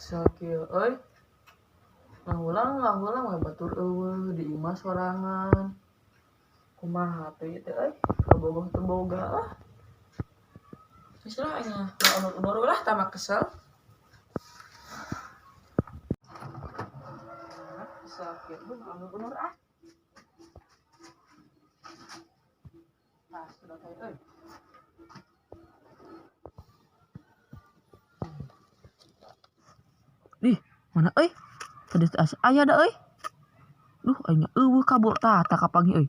Kesel kieu euy. Ngahulang we batur eueuh di imah sorangan. Kumaha teh ieu teh euy? Kabogoh teu boga lah. Geus lah aing mah unur-unur lah tah kesel. Kesel kieu mah unur-unur ah. Tah, sudah teh euy. Ih, mana euy? Tadi teh asa aya da euy. Duh, aing eueuh kabur tah tah kapanggih euy.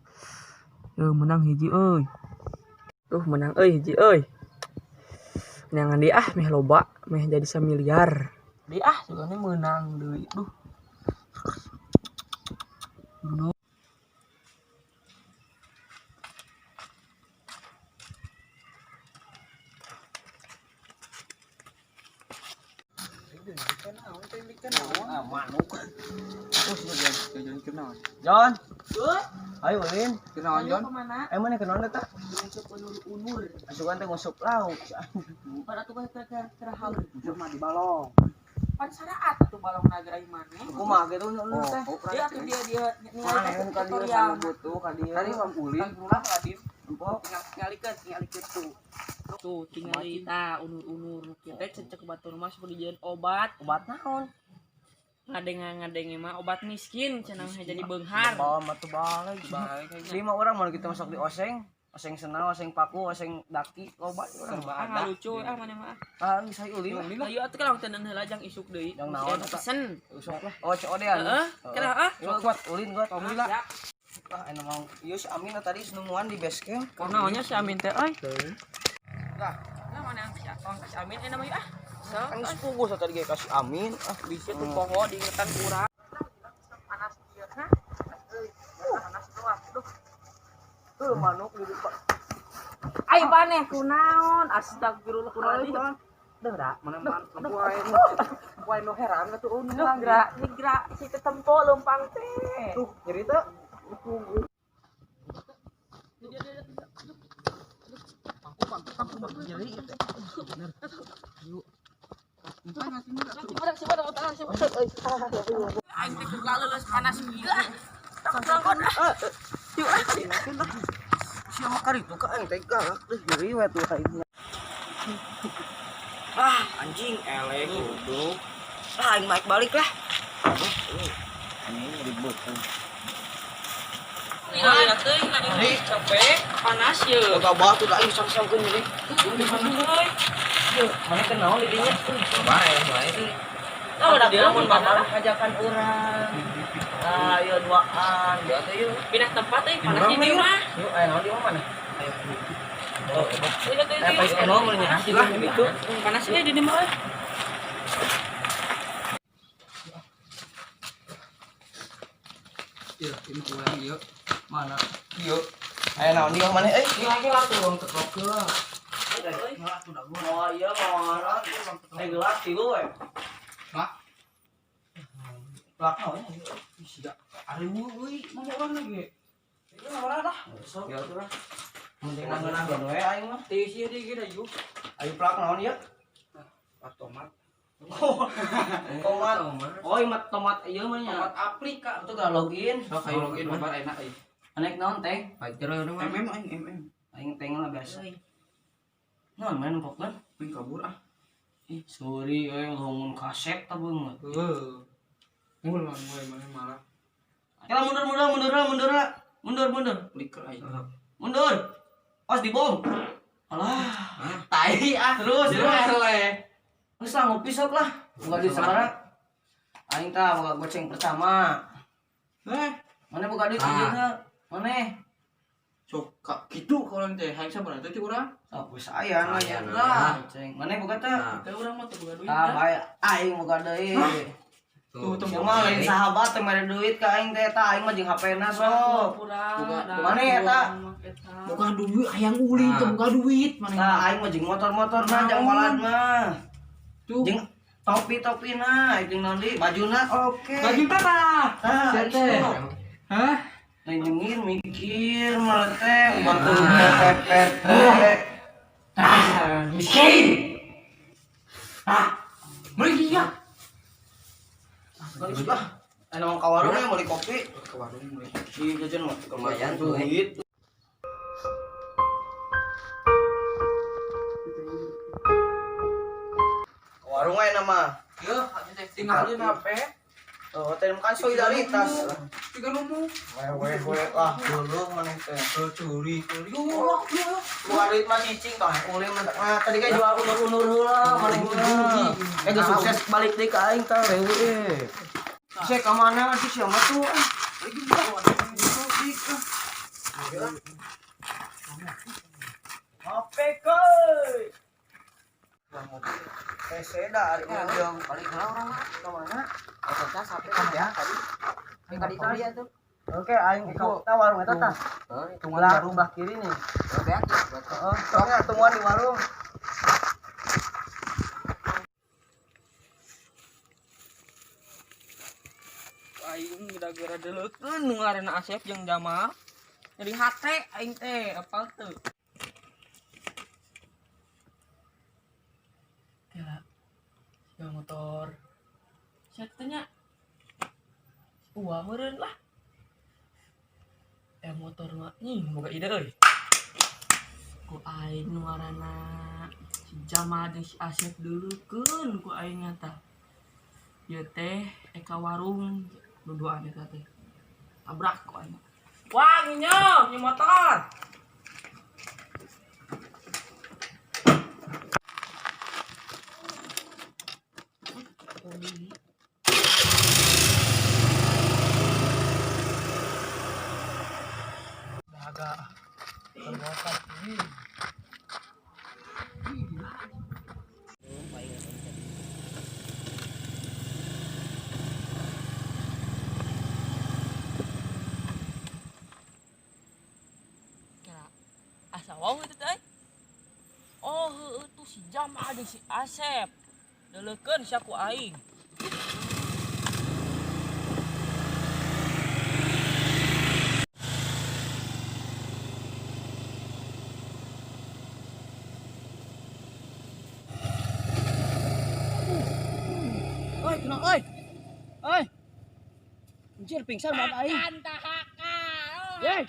Yeuh menang hiji euy. Duh, menang euy hiji euy. Menangan deui ah meh loba, meh jadi samiliar. Deui ah sugane meunang deui. Duh. Duh. Manuk. John. Ayo ulin. Kenaon John? Kemana? Eh mana kenaon eta? Unur-unur. Asukan teh nguseup lauk. Pada tuh keur haul. Jujur mah di balong. Pan saraat atuh balong naga aing maneh. Kumaha kitu ulun teh? Dia atuh dia dia Mana ningali ka dieu tutorial. sama butuh ka dieu. Tadi mam ulin. Ulah Radim. Empok. Tinggalikeun, tinggalikeun tuh. Tuh tingali tah unur-unur kieu teh cecek batur mah sok dijieun obat. Obat naon? Ngadenge-ngadenge mah obat miskin cenah mah jadi beunghar. Bawa mah tuh balik. Lima orang mau kita masuk di oseng. Oseng senau, oseng paku, oseng daki, loba urang. Ah lucu ah mana mah. Ah, geus hayu ulin. Ayo atuh kalau teu heula jang isuk deui. Jang naon, eta? Pesen. Usok lah. Oh, COD an. Heeh, kira ah. Yuk, kuat ulin kuat. Alhamdulillah. Ah, enak mau. Ieu si Amin tadi nungguan di base camp. Naonnya si Amin teh euy. Lah. Lah mana si si Amin namanya ah. So, Kan geus puguh tadi ge kasih Amin. Ah, bisa tuh poho diingetan kurang. Panas ieu hah. Euy, panas doang. Duh. tuh manuk di depan. Ai maneh kunaon? Astagfirullahaladzim. Duh, da. Mana man lampu aing. Lampu aing nu heran atuh ulin. Duh, gerak, ini gerak si tempo lempang teh. Tuh, nyeri teu. Aing teh keur leuleus panas gila. Tak kurang ah. Yuk ah. Siapa kari tuh ka aing teh galak deh nyeri we tuh aing. Ah, anjing eleh goblok. Ah, aing mah balik lah. Ini ribut. Lila teuing aing capek, panas ye. Boga batu da aing sang-sangkeun nyeri. Euy. Mana kenaon di dinya? Bae, bae. Lah udah dia mun bapak ajakan urang. Ah, ieu duaan. Ya teh yeuh. pindah tempat euy panas di mah. Yuk, aya naon di mana? Oh, Euy atuh eh, pas enom nya. Lah itu. Panas euy di mah euy. Iya, ini urang ieu. Mana? Ieu. Aya naon di mana euy? Ieu lagi lah tuh urang tekok heula. Oh iya mau Eh gelas tilu we. Hah? Plak naon? Ih, siga ariweuh euy, mana urang lagi? Ieu urang lah. Sok. Ya tuh lah. Mending nanggeun we aing mah. Teu sih deui ge da yuk. Ayo plak naon ieu? Ah, tomat. Tomat. Oh, ieu mah tomat ieu mah nya. Tomat Afrika. Itu gak login. Sok ayo login babar enak euy. Anek naon teh? MM aing MM. Aing teh lah biasa. Naon main pokoknya? Aing kabur ah. Ih, sorry euy ngomong kasep ta beungeut. Heuh. Mul mah mulai mana malah. Kela mundur mundur mundur lah, mundur lah. Mundur mundur. Liker aing. Mundur. Os dibom. Alah, Tai ah. terus terus. Eleh. Geus lah ngopi sok lah. Boga duit sabaraha? Aing tah boga goceng pertama. Eh, Mana boga duit Ah. ieu teh? Mana? sok ka kitu kalau teh hayang sabaraha teh ti urang? Sok geus aya lah ya. Lah. Goceng. Mana boga teh? Teu urang mah teu boga duit. Tah bae aing boga deui. Tuh, tuh. Sia mah lain sahabat teh mere duit ka aing teh eta aing mah jeung HP-na sok. Mana eta? Boga duit hayang ulin teh boga duit mana. Tah aing mah jeung motor-motorna jeung balad mah. Tuh. Jeung topi-topina, jeung naon deui bajuna oke. Baju tah. Tah, Sia teh. sok. Hah? Lain nyengir mikir malah teh ubar kudu pepet teh. Ah, miskin. Ah, meuli ya. Geus lah. Anu ka warung ya meuli kopi. Ke warung meuli. Di jajan mah Lumayan tuh, eh. duit. Ke warung aja nama. Yo, tinggalin HP. Oh, teh kan solidaritas. Tiga lumu. Wewe we lah dulu maneh teh. Curi. Yo, yo. Bukan duit mah cicing tah ulin mah. Nah, tadi kan jual unur-unur heula maneh mah. Eh geus sukses balik deui ka aing tah rewe eh. Saya ka mana sih siapa tuh? HP koi. Peseda ari urang Balik heula urang mah. ka mana? Eta HP kan ya tadi. Yang tadi tadi ya tuh. Oke, aing ka warung eta tah. Heuh, Belah belah kiri nih. beak ya buat. Heeh, soalnya temuan di warung. Aing gara-gara deleukeun nu ngaranna Asep jeung Jamal. Nyeri hate aing teh apal teu. Kela. Ya motor. Sia teh nya. Uang meureun lah. Eh motor mah nying boga ide euy. Ku aing nu ngaranna si Jamal jeung si Asep duleukeun ku aing tah. Ieu teh eka warung duduan eta teh. Tabrak ku aing. Wah, nginyo, nyi motor. Dahaga. Terbokat ini. Kira asa wow itu teh. Oh, heueuh tuh si Jamal jeung si Asep. Deuleukeun sia ku aing. Oi, kena oi. Oi. Anjir pingsan banget aing. Yeay.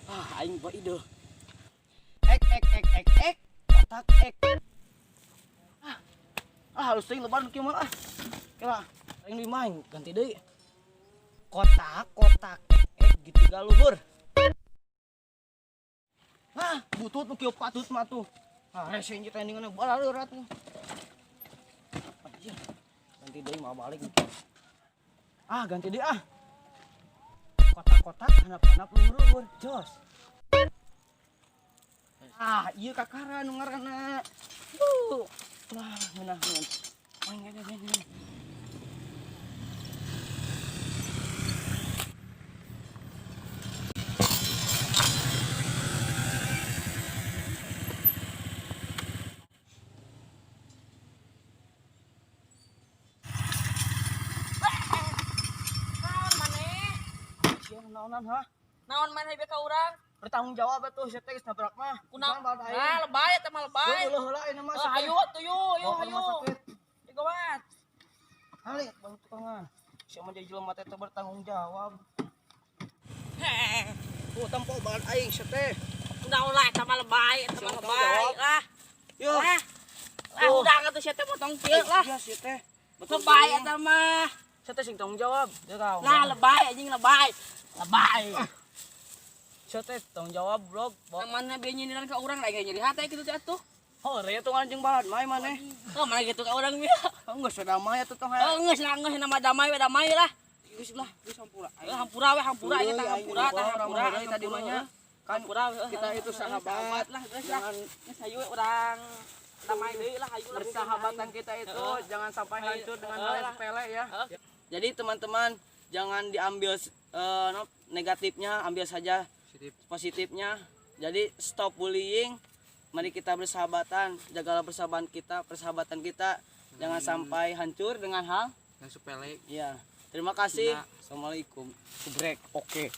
Ah, aing buat ide. Ek ek ek ek ek kotak ek. Ah, ah halus teuing lebaran kieu mah ah. Kela, aing deui main ganti deui. Kotak kotak ek gitiga luhur. Ah, butut nu kieu patut mah tuh. Ah, rese jeung tandinganna balaleurat tuh. Anjir. Ganti deui mah balik. Ah, ganti deui ah. Kotak-kotak handap-handap luhur-luhur, jos. Ah, ieu kakara nu ngaranna. Duh. Wah, ngeunah ngeun. Main main main main. Naon maneh? Sia naonan ha? Naon maneh ka urang? Bertanggung jawab atuh sia teh geus nabrak mah. Kunaon? Bukan balad aing. Nah, lebay eta mah lebay. Heuh heula ayeuna mah. Oh, hayu atuh yu, yu Bawa ke hayu. rumah sakit. Digawat. Halik bang tukangan. Sia mah jadi jelema teh teu bertanggung jawab. Heh. Tuh tempo balad aing sia teh. Kunaon lah eta mah lebay, eta mah Siapa lebay jawab? lah. Yo. Lah. Lah Tuh. udah atuh sia teh potong kieu lah. Iya sia teh. Betul Lebay teuing. eta mah. Sia teh sing tanggung jawab. Dia tahu. Lah lebay anjing lebay. Lebay. Sia teh tanggung jawab blog. Mana bieu nyindiran ka urang lagi nyeri hate kitu teh atuh. Oh, raya tuh anjing balad mai maneh. Oh, mana gitu ka urang bieu. Oh, geus damai atuh tong Oh, geus lah geus nama damai we damai lah. Geus lah, geus hampura. Eh, hampura we hampura ieu tah hampura tah hampura tadi mah nya. Kan hampura we, kita itu sahabat. lah geus lah. Jangan Geus hayu we urang damai deui lah hayu lah. persahabatan kita itu Heeh. jangan sampai hancur dengan hal yang Heeh. sepele ya. Heeh. Jadi teman-teman jangan diambil no, negatifnya, ambil saja positifnya. Jadi stop bullying. Mari kita bersahabatan, jagalah persahabatan kita jangan sampai hancur dengan hal Yang sepele. ya. Terima kasih. Nah. Assalamualaikum. Break. Oke.